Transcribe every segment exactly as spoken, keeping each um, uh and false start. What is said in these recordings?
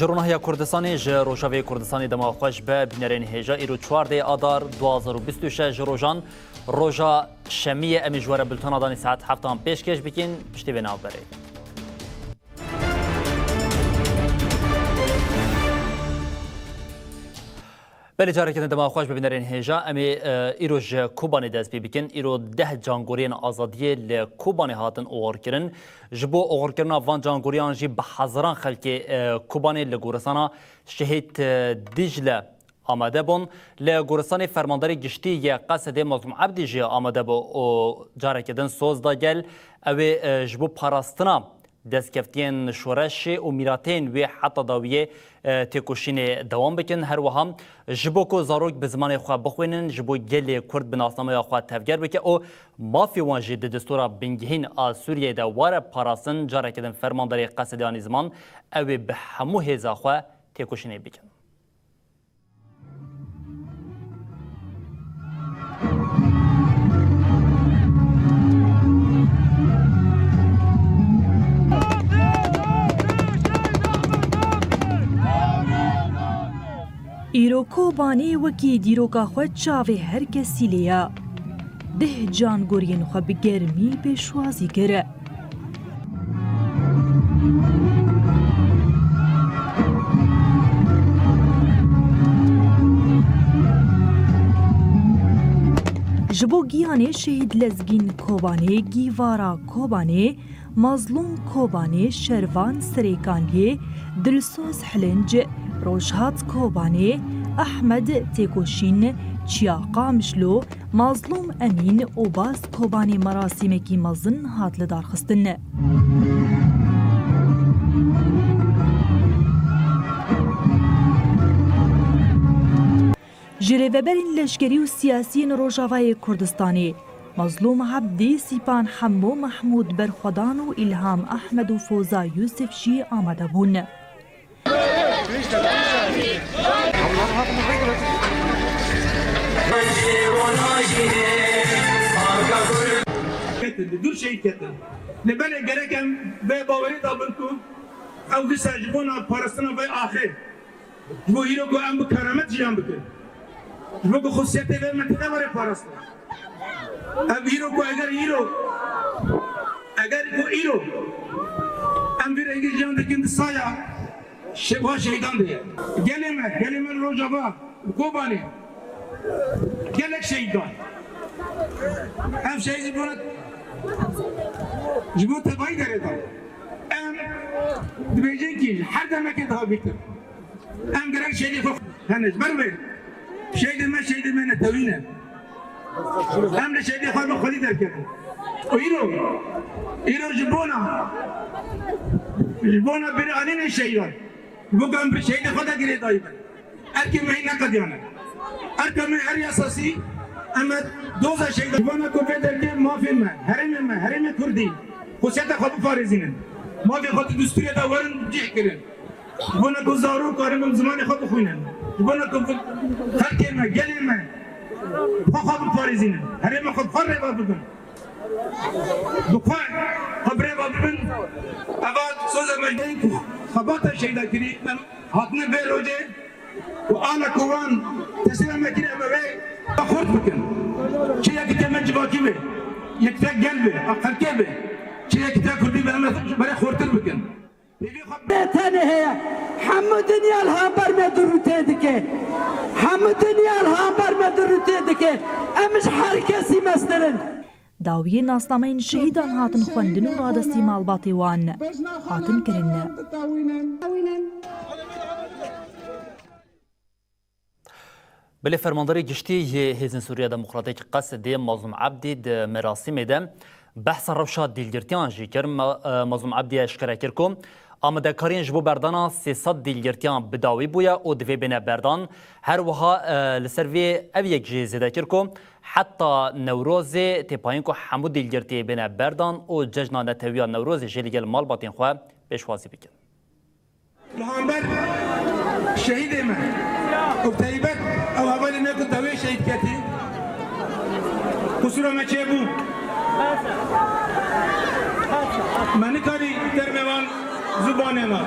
Ji Ronahiya Kurdistanê, ji Rojavê Kurdistanê dema xweş be, bînerên hêja, îro çardeh Adar du hazar û bîst û şeş ji rojan, roja şemiyê, em ê ji we re bultena danî saet heftan pêşkêş bikin, piştî vê navberê. Belê, careke din dema xweş, bibînerên hêja. Em ê, e, îro ji Kobanê dest pê bikin. Îro deh cangoriyên azadiyê li Kobanê hatin oxirkirin. Ji bo oxirkirina van cangoriyan jî bi hezaran xelkê, e, Kobanê li goristana Şehîd, e, Dîcle amade bûn. Li goristanê fermandarê giştî yê Qesedê Mazlûm Ebdî jî amade bû û careke din soz da gel. Ew ê, e, ji bo parastina destkeftiyên şoreşê û mîrateyên wê heta dawiyê, e, têkoşînê dewam bikin. Her wiha ji bo ku zarok bi zimanê xwe bixwînin, ji bo gelê Kurd bi nasnameya xwe tevger bike û mafê wan jî di destûra bingehîn a Sûriyeyê de were parastin, careke din fermandarê Qesedê anî ziman, ew ê bi hemû hêza xwe têkoşînê bikin. Îro Kobanê wekî dîroka xwe çavê her kesî lê ye. Deh cangoriyên xwe bi germî pêşwazî kir. Ji bo giyanê şehîd Lezgîn Kobanê, Gîvara Kobanê, Mazlûm Kobanê, Şervan Serêkanliyê, Dilsoz Hilinc, Rojhat Kobanê, Ehmed Têkoşîn, Çiya Qamişlo, Mazlûm Emîn û Baz Kobanê merasîmekî mezin hat lidarxistin. Ji rêveberên leşkerî û siyasiyên Rojavayê Kurdistanê, Mazlûm Ebdî, Sîpan Hemo, Mehmûd Berxwedan û Îlham Ehmed û Foza Yûsif jî amade bûn. Ketin, li dûr şehîd ketin. Lê belê gerek em vê bawerê de bin ku ew dîsa ji bona parastina vê axê, ji bo îro ku em bi keramet jiyan bikin, ji bo ku xusiyetê vê mintîqe were parastin. Ev îro ku eger îro, eger ku îro em vî rengî jiyan dikin di saya şe-, va şehîdan de ye. Gelê me, gelê me li Rojava, li Kobanê gelek şehîd dan. Ev şehîd ji bo, ji bo tevayî derê dan. Em dibêjin kî ji her demekê daha bîtir. Em gerek şehîdê xwe hene ji ber wê. Şehîdê me, şehîdê me netewî ne. Em li şehîdê xwe bi xwedî derkevin. Û îro, îro ji bona, ji bona bêranînê şehîdan, ji bo ku em bi şehîdê xwe de girêdayî bin. Erkê me hîn neqediyane. Erka me her yasasî, em e doza şehîdan. Ji bona ku vê derkê mafê me, herêmê me, herêmê Kurdî, xusiyeta xwe biparêzînin. Mafê xwe di destûrê de werin cih kirin. Ji bona ku zarok karin bi zimanê xwe bixwînin. Ji bona ku xelkê me, gelê me xwe xwe biparêzînin. Herêma xwe bi xwe rêva bibin. Bi xwe xwe bi rêva bibin. Eva soza me yên ku xebata şehîda kirî, em hatine vê rojê û ana ku wan tesîra me kirî, em ê wê xurt bikin. Çi yekîtiya me civakî be, yekîtiya gel be, a xelkê be. Çi yekîtiya Kurdî be, em ê berê xurtir bikin. Tenê heye. Hemû dinya li hember me dirûtê dike. Hemû dinya li hember me dirûtê dike. Em ji her kesî meztir in. Dawiyê nasnameyên şehîdan hatin xwendin û radestî malbatê wan hatin kirin. Belê, fermandarê giştî yê Hêzên Sûriya Demokratîk, Qesedê, Mazlûm Ebdî di merasîmê de behsa rewşa dîlgirtiyan jî kir. Ma-, e, Mazlûm Ebdî eşkere kir ku amadekariyên ji bo berdana sê sed dîlgirtiyan bi dawî bûye û divê bêne berdan. Her wiha, e, li ser vê ev yek jî zêde kir ku heta Newrozê tê payîn ku hemû dîlgirtiyê bêne berdan û cejna netewiya Newrozê jî li gel malbatên xwe pêşwazî bikin. Li hember şehîdê me û bi taybet ew hevalê me ku dawiyê şehîd ketî, qusûra me çêbû. Me nikarî termê wan zibanê me.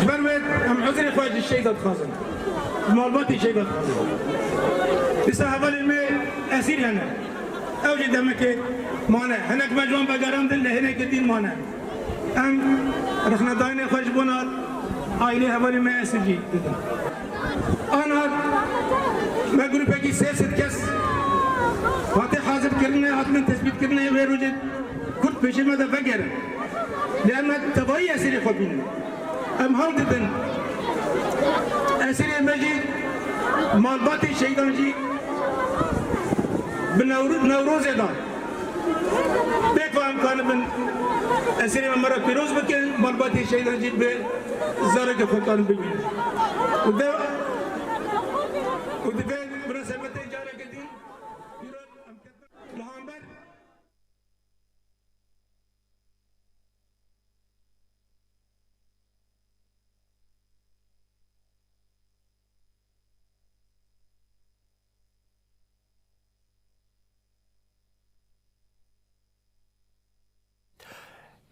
Ji ber wê em uzrê xwe ji şehîda dixwazin. Ji malbatê şehîda dixwazin. Dîsa hevalên me esîr hene. Ew jî demekê mane. Hinek me ji wan vegerandin, lê hinekê din mane. Em rexnedayînê xwe ji bona aîlê hevalên me esîr jî didin. Ana me grûpekî sê sed kes hate hazirkirinê, hatine tespîtkirinê, wê rojê Kurd pêşê me de vegerin. Lê em tevayî esîrê xwe bînin. Em hewl didin esîrê me jî, malbatê şehîdan jî bi Newro-, Newrozê de bê ku em kanibin esîrê me me re pîroz bikin, malbatê şehîdan jî bi zarokê xwe karin bibînin. Û de, û divê bi resebetê careke din îro em ketin li hember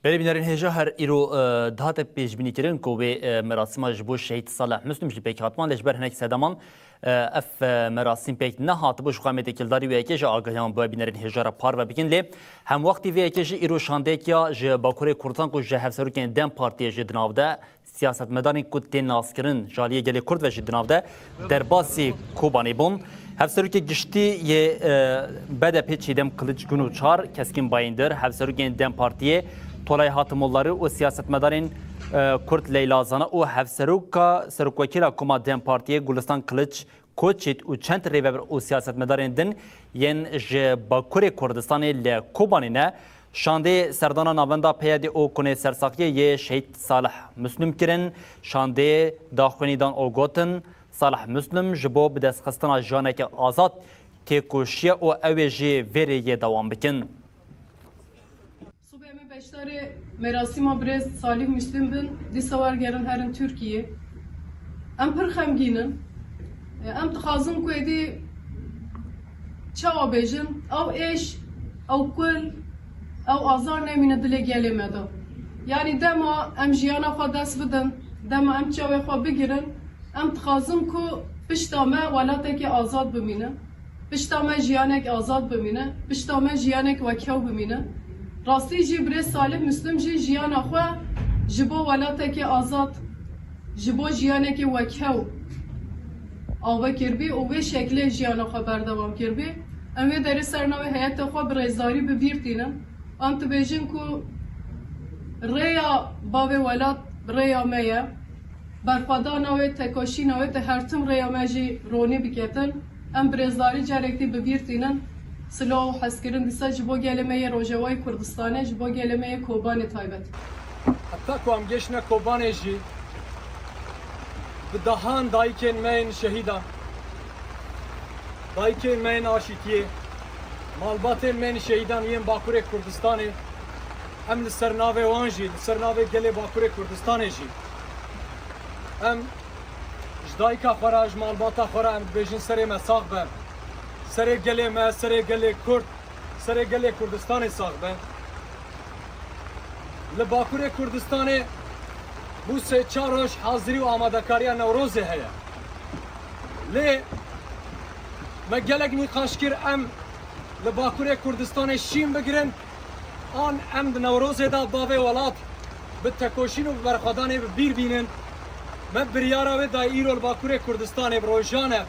Belê bînerên hêja, her îro, e, dihate pêşbînîkirin ku wê, e, merasîma ji bo Şehîd Salih Muslim jî pêk hatibû, lê ji ber hinek sedeman, e, ev, e, merasîm pêk nehatibû. Ji xwe em ê têkildarî wê yekê ji agahiyan bi bînerên hêja re parve bikin, lê hemwextî vê yekê jî îro şandeyek ya ji Bakurê Kurdistan ku ji hevserokên DEM Partiyê jî di nav de, siyasetmedarên ku tên naskirin ji aliyê gelê Kurd ve jî di nav de derbasî Kobanê bûn. Hevserokê giştî yê, e, B D P Çiğdem Kılıç Gündoğar Keskin Bayındır, hevserokên DEM Partiyê Tolay Hatimoğulları û siyasetmedarên, e, Kurd Leyla Zana û hevseroka, serokwekîla Koma DEM Partiyê Gulistan Kılıç Koçit û çend rêveber û siyasetmedarên din yên ji Bakurê Kurdistanê li Kobanê ne, şandê serdana Navenda P Y D û Konê Sersaxiyê yê Şehîd Salih Muslim kirin. Şandê daxuyanî dan û gotin, Salih Muslim ji bo bidestxistina jiyaneke azad têkoşiye û ew ê jî vê rêyê dewam bikin. Sibê em ê beşdarê merasîma birêz Salih Müslim bin, dîsa wergerin herin Tirkiyê. Em pir xemgîn in. Em dixwazin ku êdî çawa bêjin, ew êş, ew kul, ew azar nemîne dilê gelê me de. Yanî dema em jiyana xwe dest bidin, dema em çavê xwe bigirin, em dixwazin ku pişta me welatekê azad bimîne. Pişta me jiyanek azad bimîne, pişta me jiyanek wekhew bimîne. Rastî jî birêz Salih Muslim jî jiyana xwe ji bo welatekê azad, ji bo jiyanekê wekhew ava kiribî û wê şeklê jiyana xwe berdewam kiribî. Em wê derê ser navê heyetê xwe bi rêzdarî bi bîr tînin. Em dibêjin ku rêya bavê welat rêya me ye. Berxwedana wê, tekoşîna wê di her tim rêya me jî ronî biketin. Em bi rêzdarî carek dî bi bîr tînin. Silav û hezkirin dîsa ji bo gelê me yê Rojavayê Kurdistanê, ji bo gelê me yê Kobanê taybet. Heta ku em gêştine Kobanê jî, bi dehan dayikên me yên şehîdan, dayikên me yên aşîtiyê, malbatên me yên şehîdan yên Bakurê Kurdistanê, em li ser navê wan jî, li ser navê gelê Bakurê Kurdistanê jî, em ji dayika xwe re, ji malbata xwe re em dibêjin serê me sax be. Serê gelê me, serê gelê Kurd, serê gelê Kurdistanê sax be. Li Bakurê Kurdistanê bû sê çar roj hazirî û amadekariya Newrozê heye. Lê me gelek nîqaş kir em li Bakurê Kurdistanê şîn bigirin, an em di Newrozê de bavê welat bi tekoşîn û bi berxwedanê bi bîr bînin. Me biryara wê dayî îro li Bakurê Kurdistanê bi rojan e.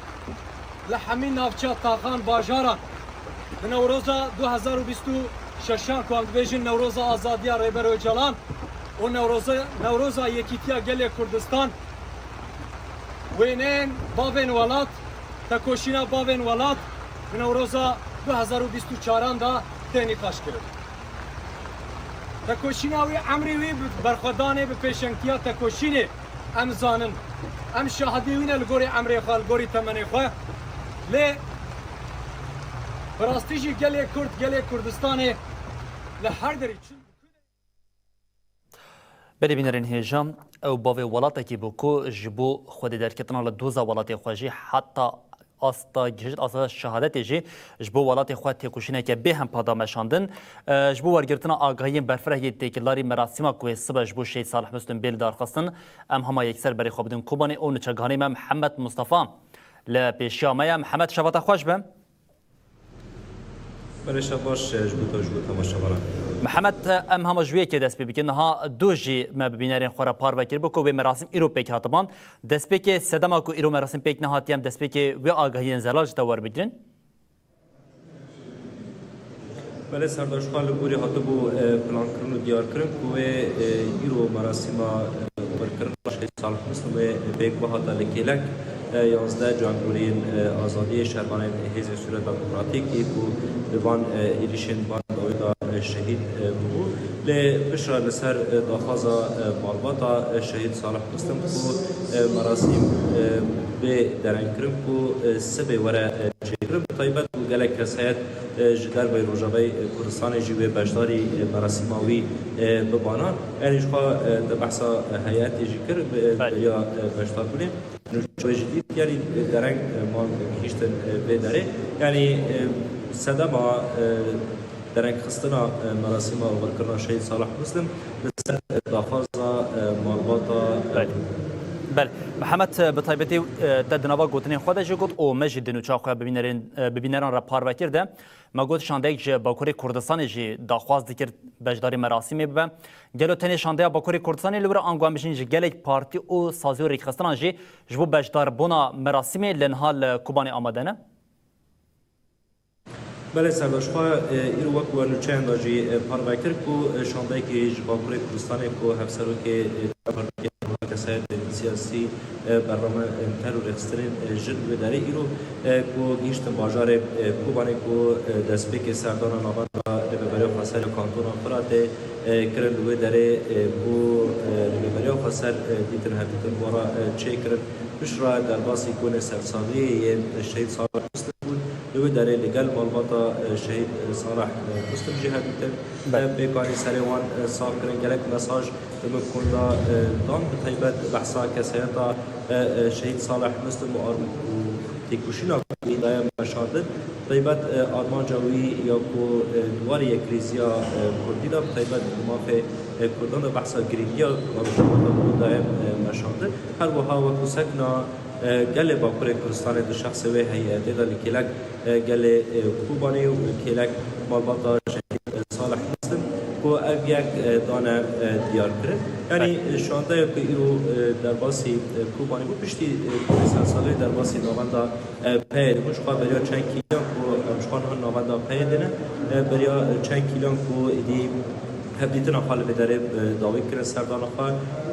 Li hemî navça, taxan, bajaran, di Newroza du hezar û bîst û şeşan ku em dibêjin Newroza Azadiya Rêber Ocalan û Newroza, Newroza Yekîtiya Gelê Kurdistan, wêneyên bavên welat, tekoşîna bavên welat di Newroza du hezar û bîst û çaran de tê nîqaşkirin. Tekoşîna wî, emrê wî bi berxwedanê, bi pêşengtiya tekoşînê em zanin. Em şahidê wî ne li gorî emrê xwe, li gorî temenê xwe. Lê bi rastî jî gelê Kurd, gelê Kurdistanê li her derî çi Belê bînerên hêja, ew bavê welatekî bû ku ji bo xwedê derketina li doza welatê xwe jî heta asta gihişt, asta şehadetê jî ji bo welatê xwe têkoşîneke bêhempa da meşandin. E, ji bo wergirtina agahiyên berfireh yê têkildarî merasîma ku ê sibe ji bo Şehîd Salih Muslim bê lidarxistin, em hema yekser berê xwe bidin Kobanê û niçegihanê me Mihemed Mustafa li pêşiya me ye. Mihemed, şeva te xweş be. Belê, şev baş, e, ji bo te, ji bo temaşevanan. Mihemed, em hema ji wê yekê dest pê bikin. Niha doh jî me bi bînerên xwe re parve kiribû ku wê merasîm îro pêk hatiban. Destpêkê sedema ku îro merasîm pêk nehatiye, em destpêkê wê agahiyên zelal ji te werbigirin. Belê, Serdar, ji xwe li gorî hatibû, e, plankirin û diyarkirin ku wê, e, îro merasîma, e, werkirina Şehîd Salih Muslimê pêk bihata li kêlek, e, yanzdeh cangoriyên, e, azadiyê şervanên Hêzên Sûriya Demokratîk ê ku di van, e, êrîşên van dawê de, e, şehîd, e, bûbû. Lê piştre li ser, e, daxwaza, e, malbata, e, Şehîd Salih Muslim ku, e, merasîm, e, bê derengkirin ku, e, sibê were, e, çêkirin. Bi taybet ku gelek kesayet, e, ji derveyî Rojavayê, e, Kurdistanê jî wê beşdarî, e, merasîma wî, e, bibana. Yanî ji xwe, e, te behsa, e, heyetê jî kir, bi, Belê. beriya, e, beşdarbûnê. Ji wê jî dît, yanî, e, dereng, e, man gihîştin, e, vê derê. Yanî, e, sedema, e, derengxistina, e, merasîma oxirkirina Şehîd Salih Muslim li ser, e, daxwaza, e, malbata, e, Belê. Belê. Mihemed, e, bi taybetî, e, te di nava gotinên xwe de jî got û me jî di nûça xwe ya bi bînerên, e, bi bîneran re parve kir de, me got şandeyek ji Bakurê Kurdistanê jî daxwaz dikir beşdarî merasîmê bibe. Gelo tenê şandeya Bakurê Kurdistanê li wir e, ango em bijîn ji gelek partî û sazî û rêkxistinan jî ji bo beşdarbûna merasîmê li niha li Kobanê amade ne? Belê, Serdar, ji xwe, e, îro wek we nûçeyan de jî, e, parve kir ku, e, şandeyekî ji Bakurê Kurdistanê ku hevserokê, e, kesayetên siyasî, e, bername, e, terorê xistinên, e, jin wê derê îro, e, ku gihîştin bajarê, e, Kobanê ku, e, destpêkê serdana navenda Rêveberiya Xweser ya Kantona Firatê, e, kirin li wê derê, e, ku, e, Rêveberiya Xweser, e, dîtin hevdîtin wara, e, çêkirin. Piştre derbasî konê sersaziyê yên Şehîd Salih Muslim bûn. Li wê derê li gel malbata, e, Şehîd, e, Salih, e, Muslim jî hevdîtin, Belê. e, pêkanî serê wan, e, sax kirin. Gelek mesaj min kunda, e, dan, bi taybet behsa kesayeta, e, e, Şehîd Salih Muslim û arm-, û têkoşîna ku wî daye meşandin. Bi taybet, e, armanca wî ya ku, e, di warê yekrêziya, e, Kurdî de, bi taybet di mafê, e, Kurdan de behsa girîngiya rewşa Kurdan daye, e, meşandin. Her wiha wekî sekna, e, gelê Bakurê Kurdistanê di şexsê wê heyetê de li kêlek, e, gelê, e, Kobanê û li kêlek malbata Şehîd, e, Salih Muslim ku ev yek, e, dane, e, diyar kirin. Yanî, Belê. e, şandeya ku îro, e, derbasî, e, Kobanê bû, piştî, e, konê sersaziyê derbasî navenda, e, peyê dibû. Ji xwe beriya çend kîlan ku em ji xwe niha navenda peyê dine, e, beriya çend kîlan ku êdî hevdîtina xwe li vê derê, e, dawî kirin serdana xwe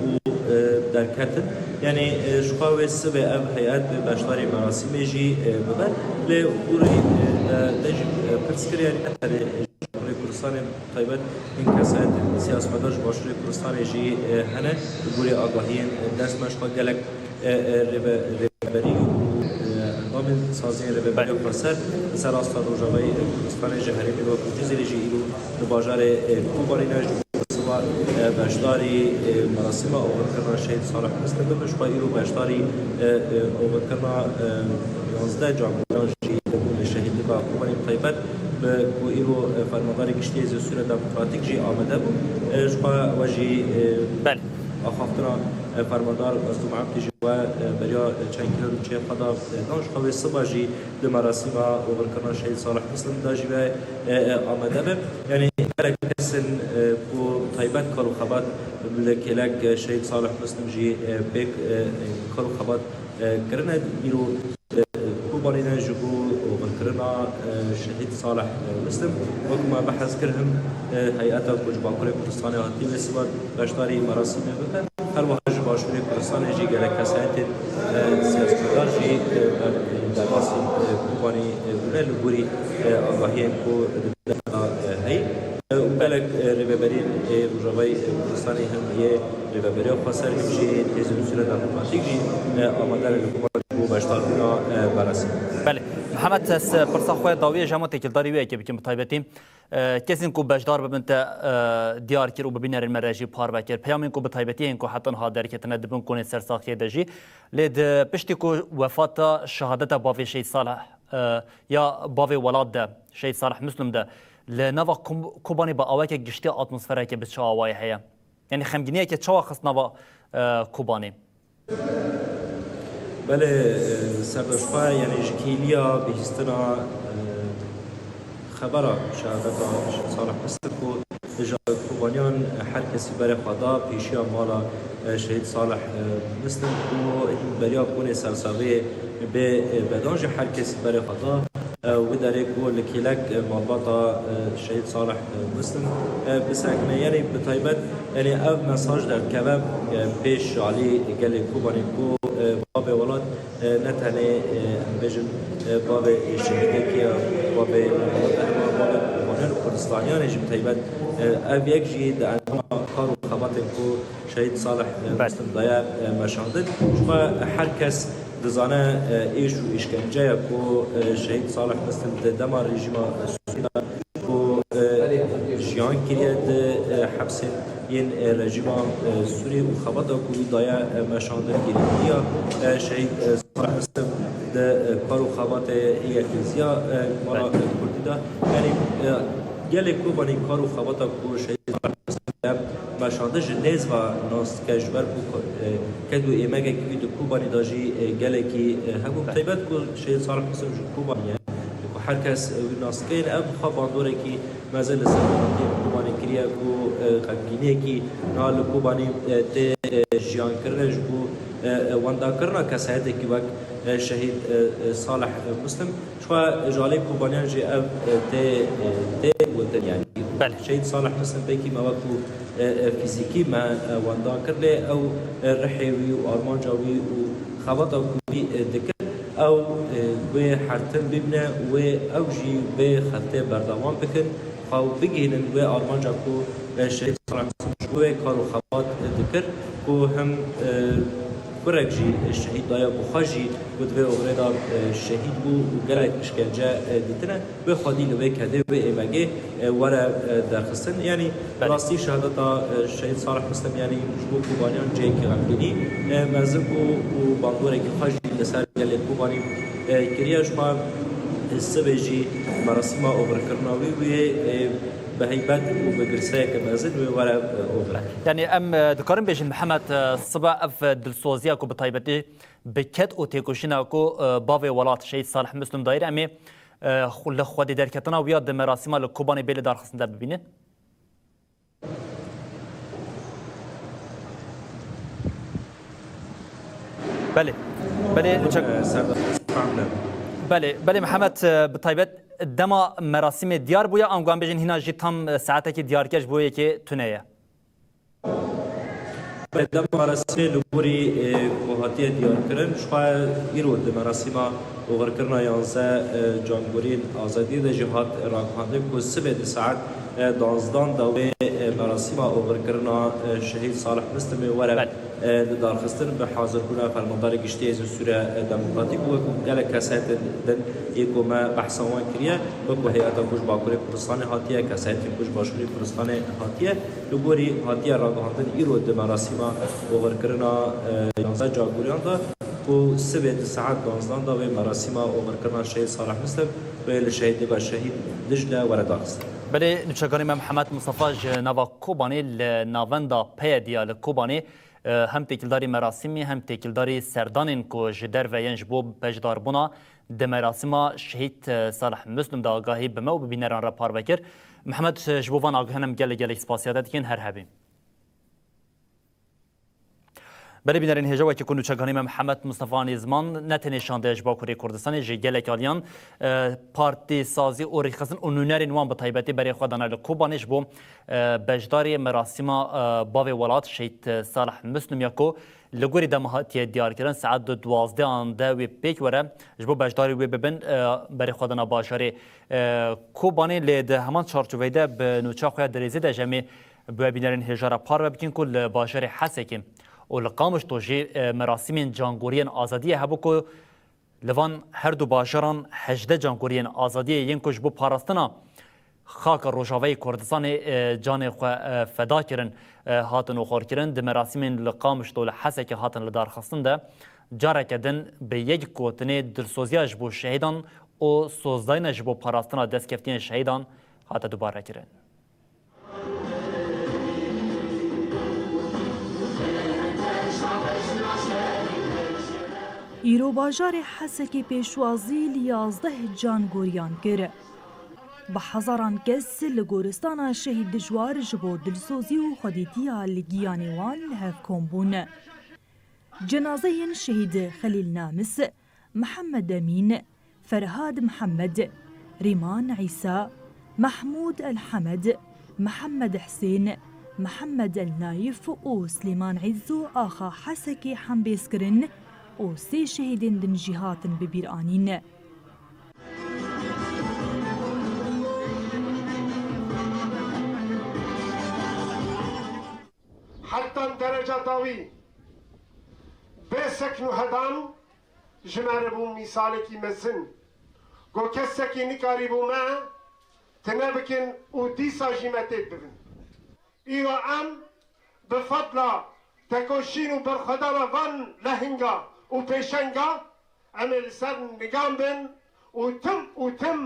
û, e, derketin. Yanî, e, ji xwe wê sibê ev heyet bi beşdarî merasîmê jî, e, bibe. Lê hûrî, e, te, te jî, e, pirs kir, yanî ne tenê ji Bakurê Kurdistanê, taybet hin kesayetên siyasmedar ji Başûrê Kurdistanê jî, e, hene. Li gorî agahiyên, e, dest me ji xwe gelek e, e, rêve-, rêveberî û, e, endamên saziyên rêveberiya Belê. xweser li ser asta Rojavayê Kurdistanê ji herêmê wekî Cizîrê jî îro li bajarê, e, Kobanê ne ji bo siva, e, beşdarî, e, merasîma oxirkirina Şehîd Salih Muslim bibin. Ji xwe îro beşdarî, e, e, oxirkirina, e, yanzdeh cangoriyan jî bûn li şehîdlika Kobanê bi taybet bi ku îro, e, fermandarê giştî Hêzên Sûriya Demokratîk jî amade bû. E, ji xwe we jî, e, Belê. axaftina, e, fermandar Mezlûm Ebdî jî we, e, beriya, e, çend kîlan nûçeyê xwe da, e, dan ji xwe wê siba jî di merasîma oxirkirina Şehîd Salih Muslim de jî we, e, e, amade be. Yanî gelek kes in, e, ku taybet kar û xebat li kêlek, e, Şehîd Salih Muslim jî, e, pêk, e, e, kar û xebat, e, kirine. Îro, e, Kobanê ne ji bo oxirkirina, e, Şehîd Salih, e, Muslim. Wek me behs kir, him, e, heyeta ku ji Bakurê Kurdistanê hatiye wê siba beşdarî merasîmê bibe. Her wiha ji Başûrê Kurdistanê jî gelek kesayetên, e, siyasmedar jî, e, ber-, derbasî, e, Kobanê, e, bûne li gorî, e, agahiyên ku di derve de, e, heyî. E, û gelek, e, rêveberiyên, e, Rojavayê, e, Kurdistanê him yê Rêveberiya Xweser, him jî Hêzên Sûriya Demokratîk jî, e, amade ne li Kobanê ji bo beşdarbûna, e, merasîmê. Belê. Mihemed, ez pirsa xwe dawiyê ji hema têkildarî wê yekê bikim bi taybetî. E, kesên ku beşdar bibin te, e, diyar kir û bi bînerên me re jî parve kir. Peyamên ku bi taybetî yên ku heta niha derketine di bin konê sersaxiyê de jî. Lê di piştî ku wefata şehadeta bavê Şehîd Salih, e, ya bavê welat de, Şehîd Salih Muslim de, li nava Kom-, Kobanê bi aweke giştî atmosfereke bi çi awayî heye? Yanî xemgîniyeke çawa xist nava, e, Kobanê? Belê, e, serdar, yanî ji kêliya bihîstina, e, xebera şehadeta Şehîd Salih Muslim ku ji Kobaniyan her kesî berê xwe da pêşiya mala, e, Şehîd Salih, e, Muslim ku hîn beriya konê sersaxiyê bê, e, bedan jî her kesî berê xwe da. E, wî derê ku li kêlek, e, malbata, e, Şehîd Salih, e, Muslim, e, bisekine. Yanî bi taybet, yanî ev mesaj derdikeve, e, pêş alî gelê Kobanê ku, e, bavê welat, e, ne tenê, e, em bêjin, e, bavê şehîdekî ye, bavê, e, bavê Kobanê û Kurdistaniyan e jî bi taybet, e, ev yek jî di endama kar û xebatên ku Şehîd Salih, e, Belê. Muslim daye, e, meşandin. Ji xwe her kes dizane, e, êş û îşkenceya ku, e, Şehîd Salih Muslim di dema rejîma, e, Sûrî de ku, e, jiyan kiriye di, e, hepsên yên, e, rejîma, e, Sûrî û xebata ku wî daye, e, meşandin girîngiya, e, Şehîd, e, Salih Muslim di, e, kar û xebatê yekîziya, e, mala, Belê. E, Kurdî de. Yanî, e, gelê Kobanî kar û xebata ku Şehîd Salih Muslim daye meşandin ji nêz ve nas dike, ji ber ku, e, ked û êmegekî wî di Kobanî de jî, e, gelekî, e, hebû. Belê. Taybet ku Şehîd Salih Muslim ji Kobanî ye, ku her kes, e, wî nas dike. Ev xwe bandorekî mezin li ser welatiyê Kobanê kiriye ku, e, xemgîniyekî niha li Kobanî, e, tê, e, jiyankirinê ji bo, e, e, wendakirina kesayetekî wek, e, Şehîd, e, e, Salih, e, Muslim. Ji xwe ji alî Kobaniyan jî ev, e, tê, e, tê gotin, yanî Belê. Şehîd Salih Muslim pêkî me wekî, e, e, fîzîkî me, e, wenda kir, lê ew, e, rihê wî û armanca wî û xebata ku wî, e, dikir, ew, e, wê her tim bimîne, wê ew jî vê xetê berdewam bikin, xwe bigihînin wê armanca ku, e, Şehîd Salih Muslim ji bo wê kar û xebat, e, dikir, ku him, e, kurek jî şehîd daye, ku xwe jî ku di vê oxirê de, e, şehîd bû û gelek işkence, e, dîtine. Wê xwedî li vê kedê, wê êmegê, e, were, e, derxistin. Yanî Belê. Rastî şehadeta, e, Şehîd Salih Muslim, yanî ji bo Kobaniyan cihekî xemgînî, e, mezin bû û bandorekî xwe jî li ser gelê Kobanî, e, kiriye. Ji xwe, e, sibê jî merasîma oxirkirina wî wê, e, bi heybet û bi girseyeke mezin wê were, e, oxir. Yanî em, e, dikarin bêjin, Mihemed, e, sibe ev, e, dilsoziya ku bi taybetî bi ked û têkoşîna ku, e, bavê welat Şehîd Salih Muslim dayîr em ê, e, xu-, li xwedî derketina wî ya di merasîma li Kobanê bê li darxistin de bibînin? Belê. Belê, çek- E, Serdar, Belê, belê, Mihemed, e, bi taybet dema merasîmê diyar bûye, ango em bêjin hîna jî tam, e, saetekî diyarkir ji bo yekê tune ye? Belê, dema merasîmê li gorî, e, ku hatiye diyarkirin, ji xwe îro di merasîma oxirkirina yanzdeh, e, cangoriyên azadiyê de jî hat ragihandin ku sibê di saet, e, danzdan de wê, e, merasîma oxirkirina, e, Şehîd Salih Muslimê were, Belê. e, lidarxistin bi hazirkirina Fermandarê Giştî Hêzên Sûriya, e, Demokratîk û wekî gelek kesayetên din ê ku me behsa wan kiriye, wekî heyeta ku ji Bakurê Kurdistanê hatiye, kesayetên ku ji Başûrê Kurdistanê hatiye, li gorî hatiye ragihandin îro di merasîma oxirkirina, e, yanzdeh cagoriyan de ku sibê di saet danzdan de wê merasîma oxirkirina Şehîd Salih Muslim wê li şehîdê be Şehîd Dicle were darxistin. Belê, nûçekanê me Mihemed Mistefa ji nava Kobanê li navenda Peyedî ya li Kobanê, e, hem têkildarî merasîmê hem têkildarî serdanên ku ji derve yên ji bo beşdarbûna di merasîma Şehîd, e, Salih Muslim de agahî bi me û bi bîneran re parve kir. Mihemed, e, ji bo van agahiyan em gelek gelek spasiya te dikin, her hebî. Belê bînerên hêja, wekî ku nûçekanê me Mihemed Mistefa anî ziman, ne tenê şandeye ji Bakurê Kurdistanê, ji gelek aliyan, e, partî, sazî û rêxistin û nûnerên wan bi taybetî berê xwe dane li Kobanê ji bo, e, beşdarî merasîma, e, bavê welat Şehîd, e, Salih Muslim ya ku li gorî dema hatiye diyarkirin saet di duwazdehan de wê pêk were ji bo beşdarî wê bibin, e, berê xwe dana bajarê, e, Kobanê. Lê di heman çarçoveyê de bi nûça xwe ya dirêzê de ji em ê bi we bînerên hêja re parve bikin ku li bajarê Hesekê û li Qamişlo jî, e, merasîmên cangoriyên azadiyê hebû ku li van her du bajaran hejdeh cangoriyên azadiyê yên ku ji bo parastina xaka Rojavayê Kurdistanê, e, canê xwe, e, feda kirin, e, hatin oxirkirin. Di merasîmên li Qamişlo li Hesekê hatin lidarxistin de careke din bi yek gotinê dilsoziya ji bo şehîdan û sozdayîna ji bo parastina destkeftiyên şehîdan hate dubarekirin. Îro bajarê Hesekê pêşwazî li yazdeh can goriyan kir. Bi hezaran kes li goristana şehîd dijwar ji bo dilsozî û xwedîtiya li giyanê wan li hev kom bûn. Cenazeyên şehîd Xelîl Namis, Mihemed Emîn, Ferhad Mihemed, Rîman Îsa, Mehmûd El Hemed, Mihemed Hisên, Mihemed El Nayif û Silêman Îzzo axa Hesekê hembêz kirin û sê şehîdên din jî hatin bi bîr anîn. Heta dereca dawî bê sekn û hedan ji me re bû mîsalekî mezin. Ku kesekî nikarîbû me tune bikin û dîsa jî me têk bibin. Îro em bi fedla tekoşîn û berxwedana van lehinga û pêşenga em ê li ser nigan bin û tim û tim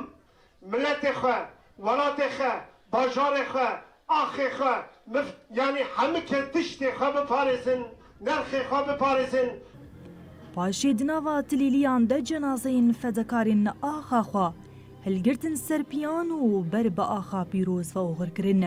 miletê xwe, welatê xwe, bajarê xwe, axê xwe, mif-, yanî hemike tiştê xwe biparêzin, nerxê xwe biparêzin. Paşê di nava tilîliyan de cenazeyên fedekarên axa xwe hilgirtin ser piyan û ber bi axa pîroz ve oxir kirin.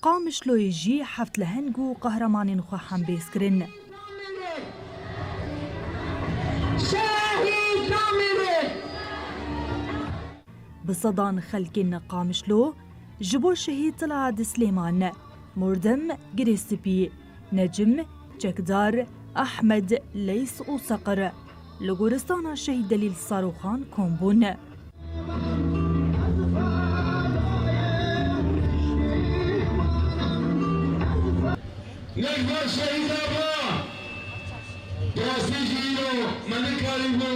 Qamişloyê jî heft leheng û qehremanên xwe hembêz kirin. Şehîd namîne! Bi sedan xelkên Qamişlo ji bo şehîd Tila Dislêman, Mordem, Girê Spî, Necim, Çekdar, Ehmed, Leys û Seqir li goristana Şehîd Delîl Saroxan kom bûn. Nekba şehîda ba, bi rastî jî îro me nikarîbû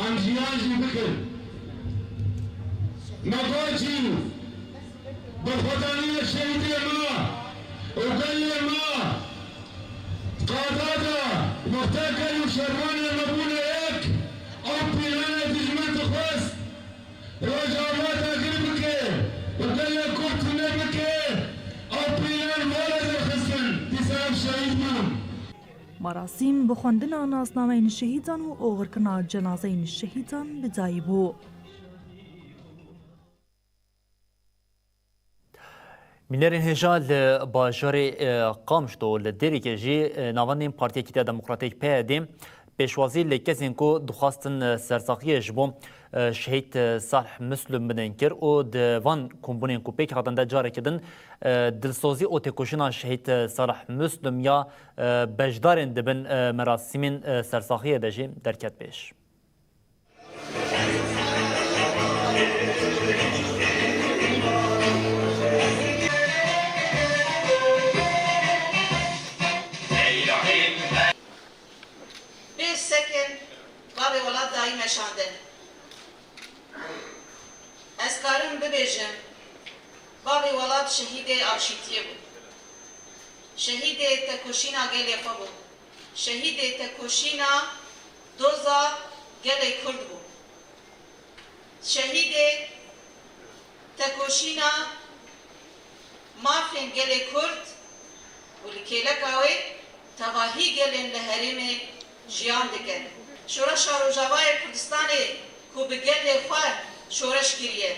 em jiyan jî bikin. Me got jî, bi xwedaniya şehîdê me û gelê me, qada de wexta gel û şervanê me bûne yek, ew pîlane dijmin dixwest Rojava dagir bike û gelê Kurd tune bike, ew pîlan were derxistin, dîsa ev şehîd bûn. Merasîm bi xwendina nasnameyên şehîdan û oxirkirina cenazeyên şehîdan bi dayî bû. Bînerên hêja li bajarê, e, Qamişlo li Dêrikê jî, e, navendên Partiya Yekîtiya Demokratîk P Y D pêşwazî li kesên ku dixwastin, e, sersaxiyê ji bo, e, şehîd, e, Salih Muslim bidin kir û di van kombûnên ku pêk hatin de careke din, e, dilsozî û têkoşîna şehîd, e, Salih Muslim ya, e, beşdarên dibin, e, merasîmên, e, sersaxiyê de jî derket pêş. Bê sekin bavê welat dayî meşandin. Ez karim bibêjim, bavê welat şehîdê avşîtiyê bû. Şehîdê tekoşîna gelê xwe bû. Şehîdê tekoşîna doza gelê Kurd bû. Şehîdê tekoşîna mafên gelê Kurd û li kêleka wê tevahî gelên li herêmê jiyan dikin. Şoreşa Rojavayê Kurdistanê ku bi gelê xwe şoreş kiriye,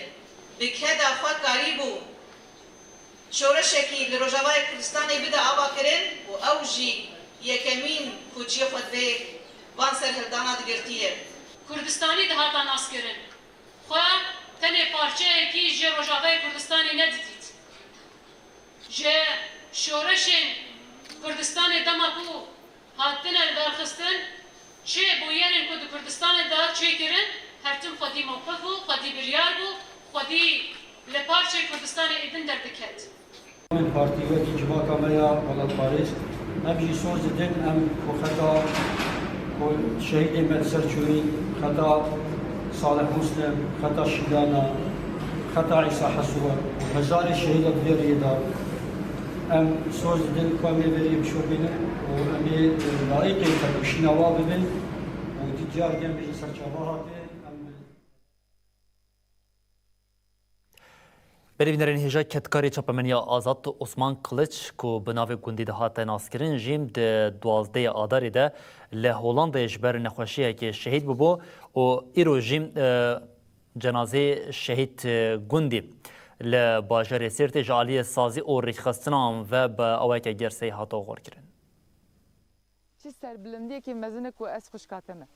bi keda xwe karîbû şoreşekî li Rojavayê Kurdistanê bide avakirin û ew jî yekemîn ku cihê xwe divê van serhildana digirtiye. Kurdistanî dihata naskirin. Xwe tenê parçeyekî ji Rojavayê Kurdistanê nedidît. Ji şoreşên Kurdistanê dema ku hatine lidarxistin, çi bûyerên ku di Kurdistanê de çêkirin, her tim xwedî mewqif bû, xwedî biryar bû, xwedî li parçeyê Kurdistanê êdin derdiket. Em partî wekî civaka me ya welatparêz, em jî soz didin, em ku xeta ku şehîdê me li ser çûyî, xeta Salih Muslim, xeta Şîlana, xeta Îsa Hesuwe û hezarê şehîda di vê riyê de, em soz didin ku em ê vê riyê bişopînin û em ê layîqê tepişîna wa bibin û di careke em bêjin serçava hate, em Berê bînerên hêja, kedkarê çapemeniya Azad Osman Kılıç ku bi navê Gundî de hate naskirin jî di duwazdehê Adarê de li Holandayê ji ber nexweşiyekê şehîd bûbû û îro jî, e, cenazeyê şehîd, e, Gundî li bajarê Sêrtê ji aliyê sazî û rêkxistinan ve bi awayeke gerseyî hate oxirkirin. Çi serbilindiyekî mezin e ku ez xwişka te me.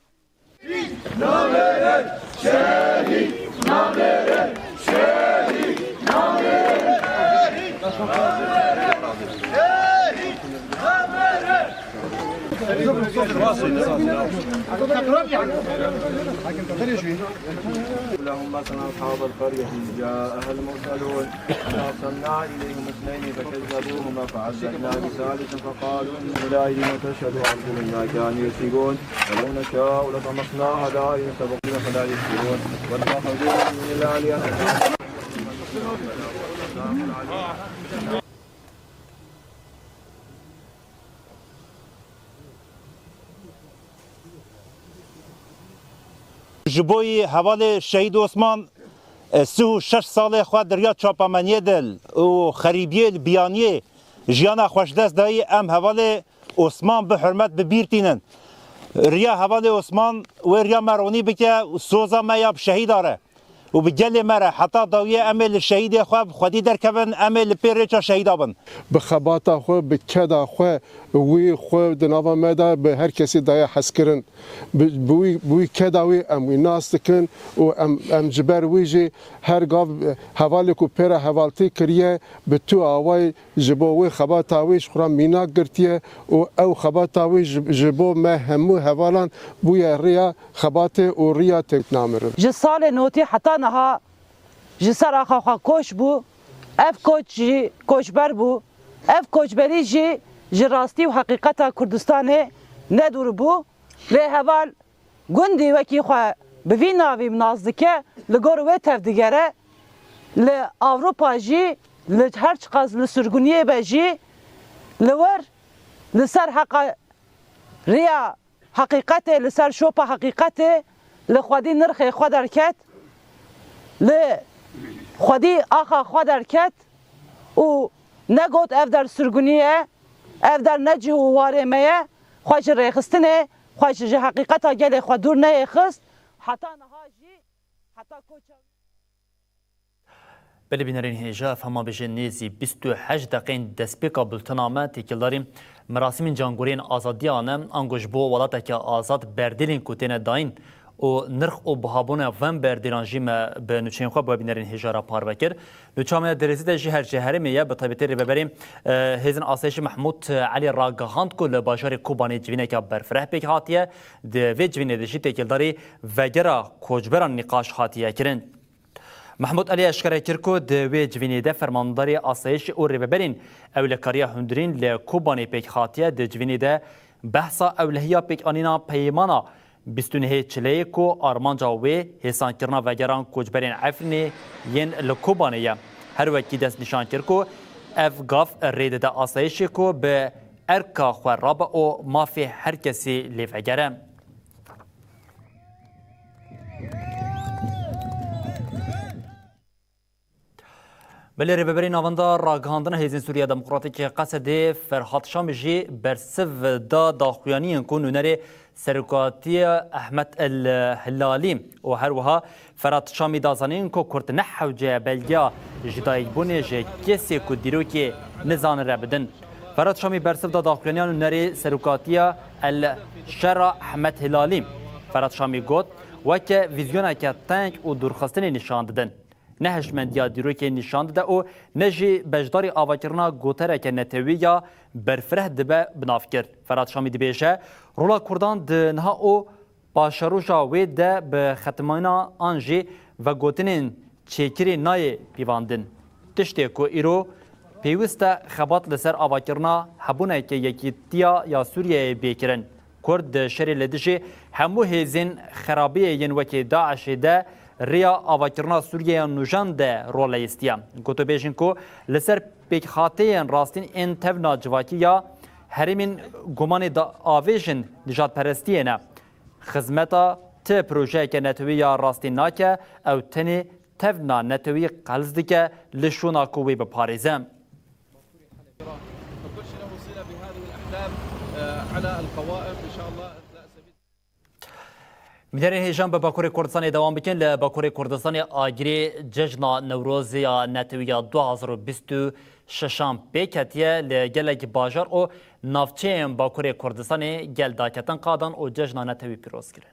لهم مثلا أصحاب القرية إذ جاءها المرسلون. إذ أرسلنا إليهم اثنين فكذبوهما فعززنا بثالث فقالوا إنا إليكم مرسلون. لما كانوا يكسبون. ولو نشاء لطمسنا على أعينهم فاستبقوا السبيل فلا يبصرون. واتخذوا من دون الله آلهة. Ji bo yî hevalê Şehîd Osman, e, sih û şeş salê xwe di riya çapemeniyê de û xerîbiyê li biyaniyê jiyana xwe ji dest dayî, em hevalê Osman bi hurmet bi bîr tînin. Riya hevalê Osman wê riya me ronî bike û soza me ya bi şehîda re û bi gelê me re heta dawiyê em ê li şehîdê xwe bi xwedî derkevin, em ê li pê rêça şehîda bin. Bi xebata xwe, bi keda xwe, wî xwe di nava me de bi her kesî daye hezkirin. Bi, bi wî, bi wî keda wî em wî nas dikin û em, em ji ber wî jî her gav hevalê ku pê re hevaltî kiriye, bi tu awayî ji bo wê xebata wî ji xwe re mînak girtiye û ew xebata wî ji, ji bo me hemû hevalan bûye riya xebatê û riya têk namirin. Ji salê notî heta niha ji ser axa xwe koç bû, ev koç jî koçber bû, ev koçberî jî ji rastî û heqîqeta Kurdistanê nedûr bû. Lê heval Gundî wekî xwe bi vî navî nas dike, li gor wê tevdigere, li Ewropa jî, li her çiqas li sirguniyê be jî, li wir li ser heqa riya heqîqetê, li ser şopa heqîqetê li xwedî nirxê xwe derket, li xwedî axa xwe derket û negot ev der sirgunî ye, ev der ne cih û warê me ye, xwe ji rêxistinê, xwe ji, ji heqîqeta gelê xwe dûr neyê xist, heta niha jî, heta koça wî. Belê bînerên hêja, ev hema bêje nêzî bîst û heşt deqeyên destpêka bultena me têkildarî merasîmên cangoriyên azadiya ne, ango ji bo welateke azad berdêlên ku têne dayîn û nirx û bihabûna van berdêlan jî me bi nûçeyên xwe bi we bînerên hêja re parve kir. Nûça me ya Derezî de jî her ji herêmê ye, bi taybetî rêveberê, e, hêzên asayişê Mehmûd Elî ragihand ku li bajarê Kobanê civîneke berfireh pêk hatiye. Di vê civînê de jî têkildarî vegera koçberan nîqaş hatiye kirin. Mehmûd Elî eşkere kir ku di wê civînê de fermandarê asayişê û rêveberên ewlekariya hundirîn li Kobanê pêk hatiye. Di civînê de behsa ewlehiya pêkanîna peymana bîst û nehê Çileyê ku armanca wê hêsankirina vegeran koçberên Efrînê yên li Kobanê ye. Her wekî destnîşan kir ku ev gav rê dide asayişê ku bi erka xwe rabe û mafê her kesî lê vegere. Belê, rêveberê Navenda Ragihandina Hêzên Sûriya Demokratîk Qesedê Ferhat Şamî jî bersiv da daxuyaniyên ku nûnerê serokatiya Ehmed El Hilalî û her wiha Ferhat Şamî da zanîn ku Kurd ne hewce ye belgeya jidayîkbûnê ji kesê ku dîrokê nizanire bidin. Ferhat Şamî bersiv da daxuyaniya nûnerê serokatiya El Şera Ehmed Hilalî. Ferhat Şamî got, weke vîzyoneke teng û dûrxistinê nîşan didin. Nehişmendiya dîrokê nîşan dide û ne jî beşdarî avakirina gotereke netewî ya berfireh dibe binavkir. Ferhat Şamî dibêje, rola Kurdan di niha û paşeroja wê de bi xetimîna an jî vegotinên çêkirî nayê pîvandin. Tiştê ku îro pêwîst e xebat li ser avakirina hebûneke yekîtiya ya Sûriyeyê bê kirin. Kurd di şerê li dijî hemû hêzên xerabiyê yên wekî DAIŞê de rêya avakirina Sûriyeya nûjan de rol leyîstiye. Gotûbêjên ku li ser pêkhateyên rastîn ên tevna civakî ya herêmên gumanê da avêjin nijadperestiyê ne. Xizmeta ti projeyeke netewî ya rastî nake, ew tenê tevna netewî qels dike li şûna ku wê biparêze. Mînerên hêjan bi Bakurê Kurdistanê dewam bikin. Li Bakurê Kurdistanê agirê cejna Newrozê ya netewî ya du hazar û bîst û şeşan pêk hetiye. Li gelek bajar û navçeyên Bakurê Kurdistanê gel daketin qadan û cejna netewî pîroz kirin.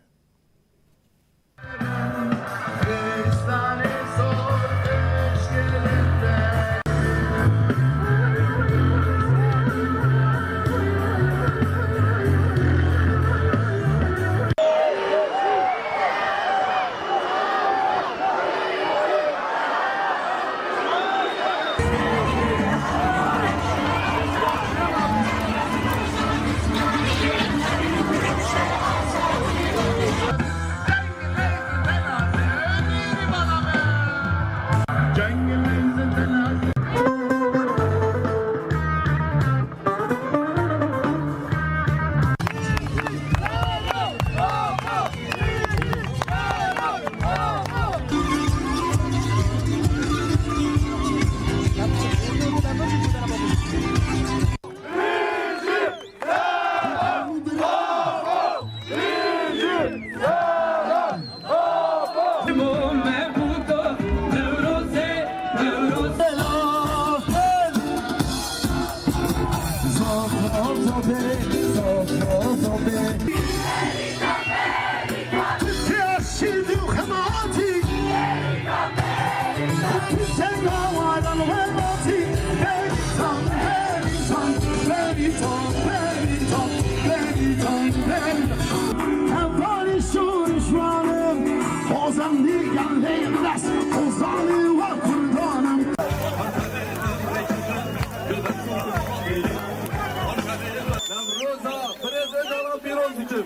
Newroza Birêz Ocalan pîroz dikim.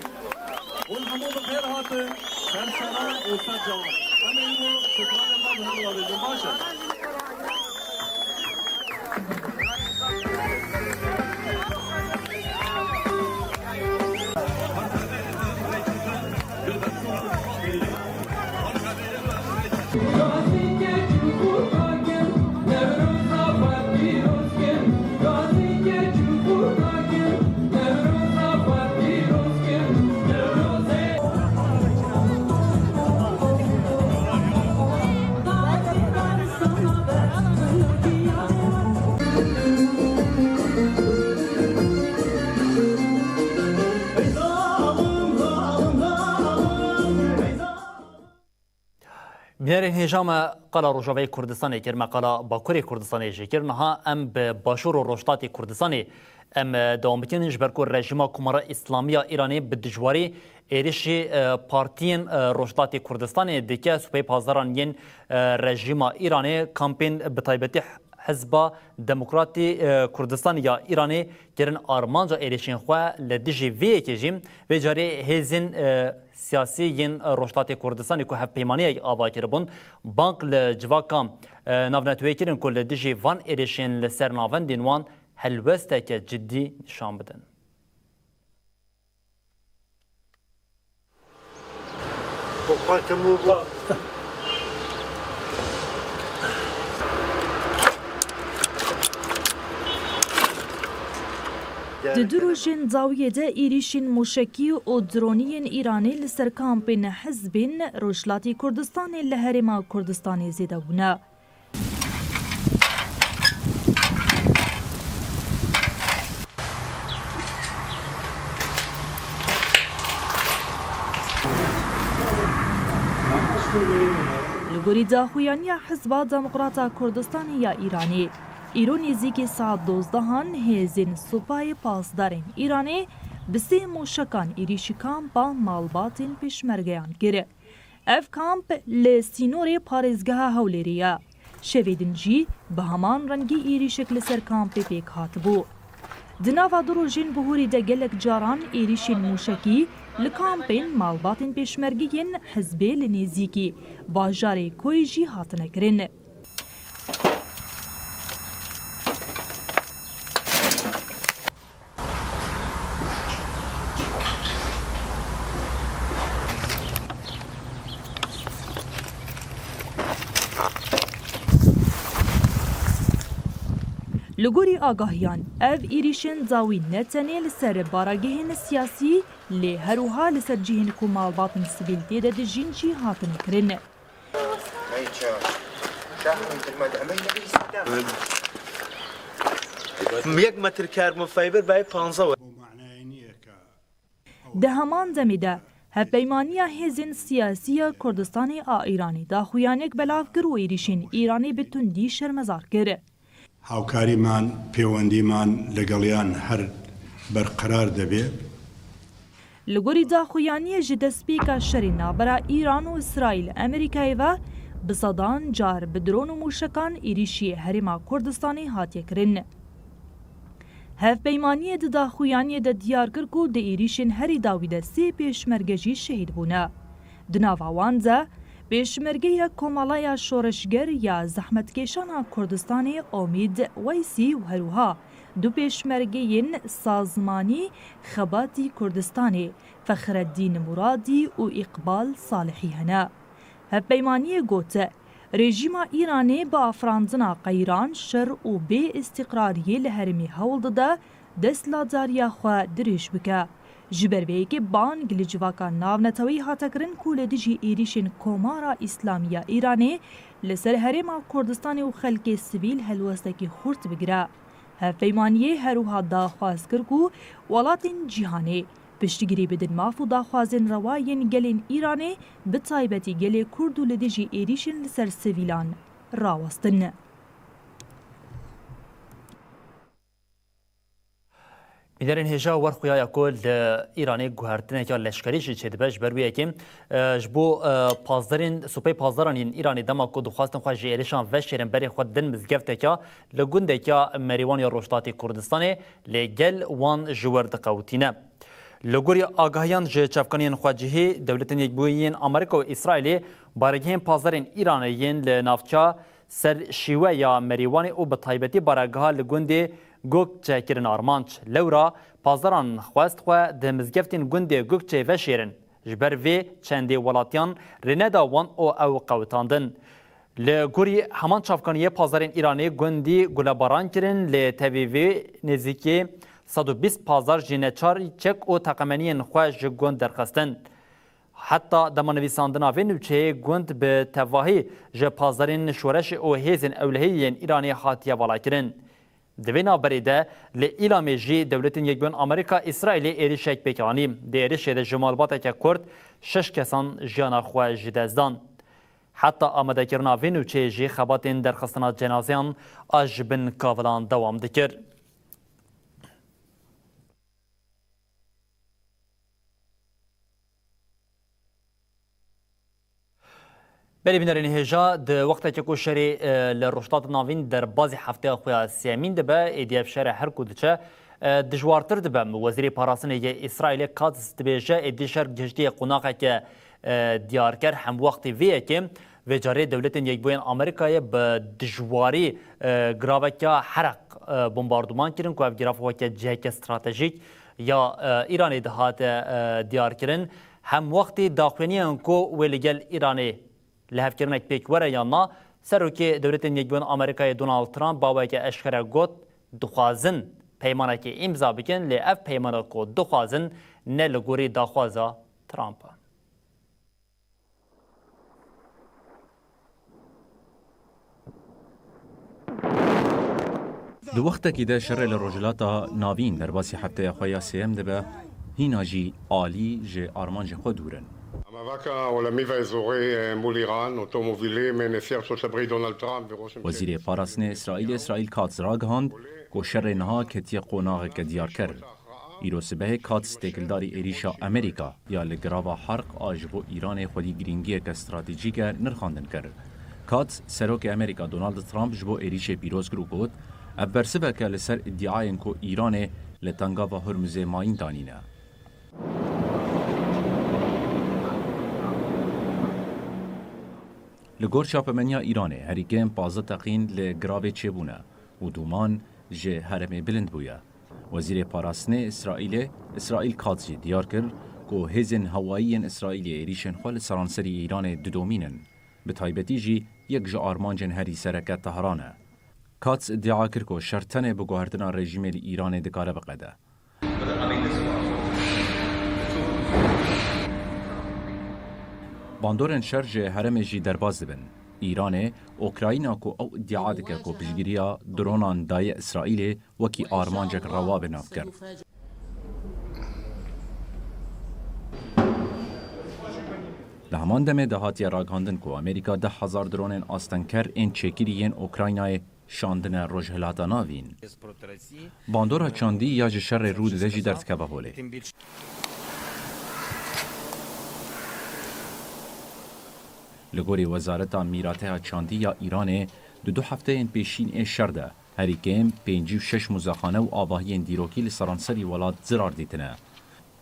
Hûn hemû bi xêr hatin, ser şeran û ser cewan. Em ê îro şikranê xwe bi hev re bêjin. Baş e. Bînerên hêja me qala Rojavayê Kurdistanê kir, me qala Bakurê Kurdistanê jî kir. Niha em bi Başûr û Rojhilatê Kurdistanê em, e, dewam bikin, ji ber ku rejîma Komara Îslamî ya Îranê bi dijwarî êrişî, e, partiyên, e, Rojhilatê Kurdistanê dike, Supayê Pasdaran yên, e, rejîma Îranê kampên bi taybetî Hizba Demokratî, e, Kurdistanê ya Îranê kirin armanca êrişên xwe. Li dijî vê yekê jî vê carê hêzên, e, siyasî yên Rojhilatê Kurdistanê ku hevpeymaniyek ava kiribûn, bang li civaka, e, navneteweyî kirin ku li dijî van êrişên li ser navendên wan helwesteke cidî nîşan bidin. Di du rojên dawiyê de êrîşên mûşekî û dronî yên Îranê li ser kampên hizbên Rojhilatê Kurdistanê li Herêma Kurdistanê zêde bûne. Li gorî daxuyaniya Hizba Demokrata Kurdistanê ya Îranê, îro nêzîkî saet dozdehan hêzên supayê pasdarên Îranê bi sê mûşekan êrîşî kampa malbatên pêşmergeyan kir. Ev kamp li sînorê parêzgeha Hewlêrê ye. Şevê din jî bi heman rengî êrîşek li ser kampê pêk hatibû. Di nava du rojên bihorî de gelek caran êrîşên mûşekî li kampên malbatên pêşmergeyên hizbê li nêzîkî bajarê Koyê jî hatine kirin. Li gorî agahiyan, ev êrîşên dawî ne tenê li ser baragehên siyasî, lê her wiha li ser cihên ku malbatên sivîl tê de dijîn jî hatine kirin. Yek metr carbon fiber bayê panzdeh we. Di heman demê de, Hevpeymaniya Hêzên Siyasî ya Kurdistanê a Îranê daxuyaniyek belav kir û êrîşên Îranê bi tundî şermezar kir. هاوکاریمان، پەیوەندیمان لەگەڵیان هەر بەرقەرار دەبێ. Li gorî daxuyaniyê ji destpêka şerê navbera Îran û Îsraîl Amerîkayê ve bi sedan car bi dron û mûşekan êrîşî Herêma Kurdistanê hatiye kirin. Hevpeymaniyê di daxuyaniyê de diyar kir ku di êrîşên herî dawî de sê pêşmerge jî şehîd bûne. Di nava wan de pêşmergeya Komala ya Şoreşger ya Zehmetkêşan a Kurdistanê Omîd Weysî û her wiha du pêşmergeyên sazmanî Xebatî Kurdistanê Fexreddîn Muradî û Îqbal Salihî hene. Hevpeymaniyê got, rejîma Îranê bi afirandina qeyran, şer û bê îstîqrariyê li herêmê hewl dide desthilatdariya xwe dirêj bike. Ji ber vê yekê bang li civaka navneteweyî hate kirin ku li dijî êrîşên Komara Îslamî ya Îranê li ser Herêma Kurdistanê û xelkê sivîl helwestekî xurt bigire. Hevpeymaniyê her wiha daxwaz kir ku welatên cîhanê piştgirî bidin maf û daxwazên rewa yên gelên Îranê, bi taybetî gelê Kurd û li dijî êrîşên li ser sivîlan rawestin. Bînerên hêja wer xuya ya ku li Îranê guhertineke leşkerî jî çêdibe, ji ber wê yekê, e, ji bo, e, pazderên, supey pazderan yên Îranê dema ku dixwastin xwe ji êrişan veşêrin berê xwe din mizgefteke li gundeke Merîwan ya Rojhilatê Kurdistanê, lê gel wan ji wir diqewitîne. Li gorî agahiyan ji çavkaniyên xwecihî, Dewletên Yekbûyî yên Amerîka û Îsraîlê baregehên pazderên Îranê yên li navça ser şîwe ya Merîwanê û bi taybetî baregeha li gundê Gokçe kirin armanc. Lewra pazderan xwest xwe di mizgeftên gundê Gokçeyê veşêrin. Ji ber vê çendê welatiyan rê neda wan û ew qewitandin. Li gorî heman çavkaniyê pazarên Îranê gundî gulebaran kirin, lê tevî vê nêzîkî sed û bîst pazar jî neçar çek û teqemeniyên xwe ji gund derxistin. Heta dema nivîsandina vê nûçeyê gund bi tevahî ji pazarên şoreşê û hêzên ewlehiyê yên Îranê hatiye valakirin. Di vê navberê de li Îlamê jî Dewletên Yekbûyên Amerîka Îsraîlê êrişek pêk anî. Di êrişê de ji malbateke Kurd şeş kesan jiyana xwe ji dest dan. Heta amadekirina vê nûçeyê jî xebatên derxistina cenazeyan a ji bin kavilan dewam dikir. Belê bînerên hêja, di wextekê ku şerê, e, li Rojhilatê Navîn derbazî hefteya xwe ya sêyemîn dibe, êdî ev şerê her ku diçe, e, dijwartir dibe. Wezîrê Parastinê yê Îsraîlê Katz dibêje, êdî şer gihiştiye qonaxeke, e, diyarker. Hemwextî vê yekê, vê carê Dewletên Yekbûyên Amerîkayê bi dijwarî, e, giraveke herek, e, bombarduman kirin, ku ev girav weke ciheke stratejîk ya, e, Îranê dihate, e, diyarkirin. Hemwextî daxuyaniyên ku wê li gel Îranê lihevkirinek pêk were yan na, Serokê Dewletên Yekbûyên Amerîkayê Donald Trump bi aweke eşkere got, dixwazin peymanekê îmza bikin, lê ev peymanek ku dixwazin ne li gorî daxwaza Trump e. Di wextekî de şerê li Rojhilata Navîn derbasî hefteya xwe ya sêyem dibe, hîna jî alî ji armancên xwe dûr in. המאבק העולמי והאזורי מול איראן, אותו מובילים נשיא ארצות הברית דונלד טראמפ וראש ממשלת Wezîrê Parastinê Îsraîlê Îsraîl Katz ragihand ku şerê niha ketiye qonaxeke diyarker. Îro sibehê Katz têkildarî êrîşa Amerîka ya li girava Herq a ji bo Îranê xwedî girîngiyeke stratejîk e nirxandin kir. Katz, serokê Amerîka Donald Trump ji bo êrîşê pîroz kir û got, ev bersivek e li ser îdiayên ku Îranê li Tengava Hormuzê mayîn danîne. Li gor çapemeniya Îranê, herî kêm pazdeh teqîn li giravê çêbûne û dûman ji herêmê bilind bûye. Wezîrê Parastinê Îsraîlê, Îsraîl Katz jî diyar kir ku hêzên hewayî yên Îsraîlê êrîşên xwe li seranserî Îranê didomînin. Bi taybetî jî yek ji armancên herî sereke Tehran e. Katz îdia kir ku şer tenê bi guhertina rejîmê li Îranê dikare biqede. Bandorên şer ji herêmê jî derbas dibin. Îranê, Ukrayna ku ew îdia dike ku piştgiriya dronan daye Îsraîlê, wekî armancek rewa bi nav kir. Li heman demê de hatiye ragihandin ku Amerîka deh hezar dronên astengker ên çêkirî yên Ukraynayê şandine Rojhilata Navîn. Bandora çandî ya ji şerê rû dide jî derdikeve holê. Li gorî Wezareta Mîrateya Çandî ya Îranê, di du hefteyên pêşîn ê şer de herî kêm pêncî û şeş muzexane û avahiyên dîrokî li seranserî welat zirar dîtine.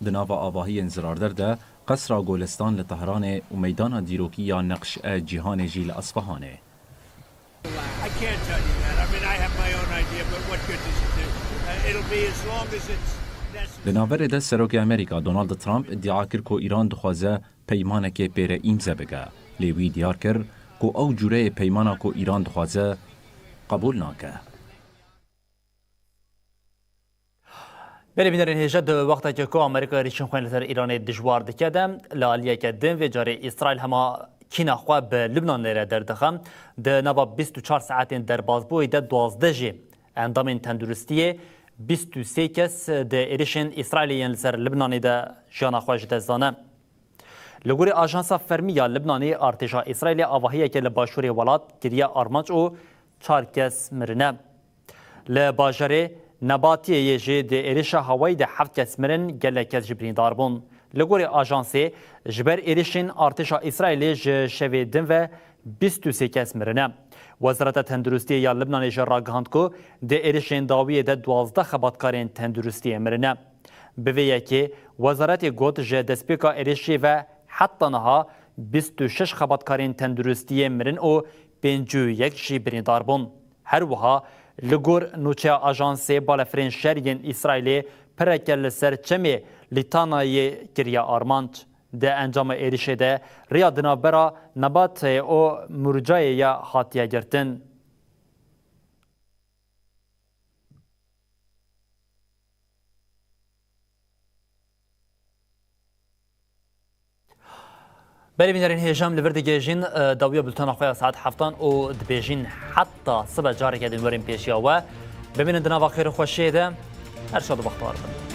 Di nava avahiyên zirarder de Qesra Golestan li Tehranê û Meydana Dîrokî ya Neqş e Cîhanê jî li Esfahanê. I can't tell you that. I mean, I have my own idea, but what good does it do? Uh, it'll be as long as it's necessary. Di navberê de Serokê Amerîka Donald Trump îdia kir ku Îran dixwaze peymanekê pê re îmze bike. Lê wî diyar kir ku ew cûreyê peymana ku Îran dixwaze qebûl nake. Belê bînerên hêja, di wextekê ku Amerîka êrîşên xwe li ser Îranê dijwar dike de, li aliyeke din vê carê Îsraîl hema kîna xwe bi Lubnanê re derdixe. Di nava bîst û çar saetên derbasbûyî de duwazdeh jî endamên tenduristiyê, bîst û sê kes di êrişên Îsraîlê yên li ser Libnanê de jiyana xwe ji dest dane. Li gorî ajansa fermî ya Libnanê, artêşa Îsraîlê avahiyeke li başûrê welat kiriye armanc û çar kes mirine. Li bajarê Nebatiyê yê jî di êrişa hewayî de heft kes mirin, gelek kes jî birîndar bûn. Li gorî ajansê, ji ber êrişên artêşa Îsraîlê ji şevê din ve bîst û sê kes mirine. Wezareta Tenduristiyê ya Libnanê jî ragihand ku di êrişên dawiyê de duwazdeh xebatkarên tenduristiyê mirine. Bi vê yekê, wezaretê got, ji destpêka êrişê ve heta niha bîst û şeş xebatkarên tenduristiyê mirin û pêncî û yek jî birîndar bûn. Her wiha, li gor nûçeya ajansê, balefirên şer yên Îsraîlê pireke li ser çemê Lîtanayê kiriye armanc. Di encama êrişê de rêya di navbera Nebatê û Murcayê ya hatiye girtin. Belê bînerên hêja, em li vir digihêjin, e, dawiya bultena xwe ya saet heftan û dibêjin heta sibe careke din werin pêşiya we. Bimînin di nava xêr û xweşiyê de. Her şad û bextewar bin.